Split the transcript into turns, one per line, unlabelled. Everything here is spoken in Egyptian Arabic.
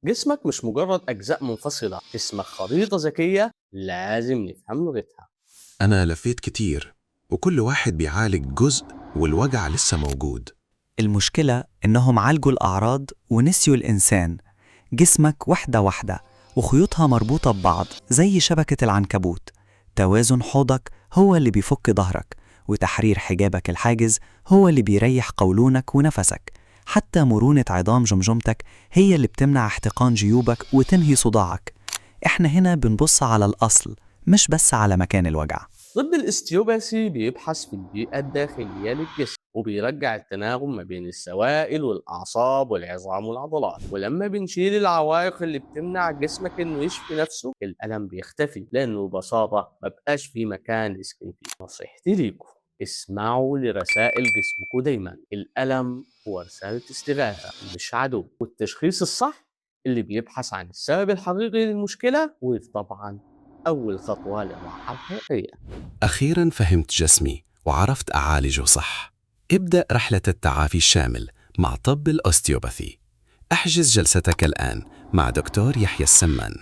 جسمك مش مجرد أجزاء منفصلة، جسمك خريطة ذكية لازم نفهم لغتها.
أنا لفيت كتير، وكل واحد بيعالج جزء والوجع لسه موجود.
المشكلة إنهم عالجوا الأعراض ونسيوا الإنسان. جسمك وحدة واحدة وخيوطها مربوطة ببعض زي شبكة العنكبوت. توازن حوضك هو اللي بيفك ظهرك، وتحرير حجابك الحاجز هو اللي بيريح قولونك ونفسك. حتى مرونة عظام جمجمتك هي اللي بتمنع احتقان جيوبك وتنهي صداعك. احنا هنا بنبص على الأصل، مش بس على مكان الوجع.
طب الاستيوباسي بيبحث في البيئة الداخلية للجسم، وبيرجع التناغم ما بين السوائل والأعصاب والعظام والعضلات. ولما بنشيل العوائق اللي بتمنع جسمك إنه يشفي نفسه، الألم بيختفي، لأنه ببساطة مبقاش في مكان يسكن فيه. نصيحتي ليكم، اسمعوا لرسائل جسمكم دايما. الألم هو رسالة استغاثة مش عدو، والتشخيص الصح اللي بيبحث عن السبب الحقيقي للمشكلة، وطبعا أول خطوة للراحة الحقيقية.
أخيرا فهمت جسمي وعرفت أعالجه صح. ابدأ رحلة التعافي الشامل مع طب الأوستيوباثي. احجز جلستك الآن مع دكتور يحيى السمان.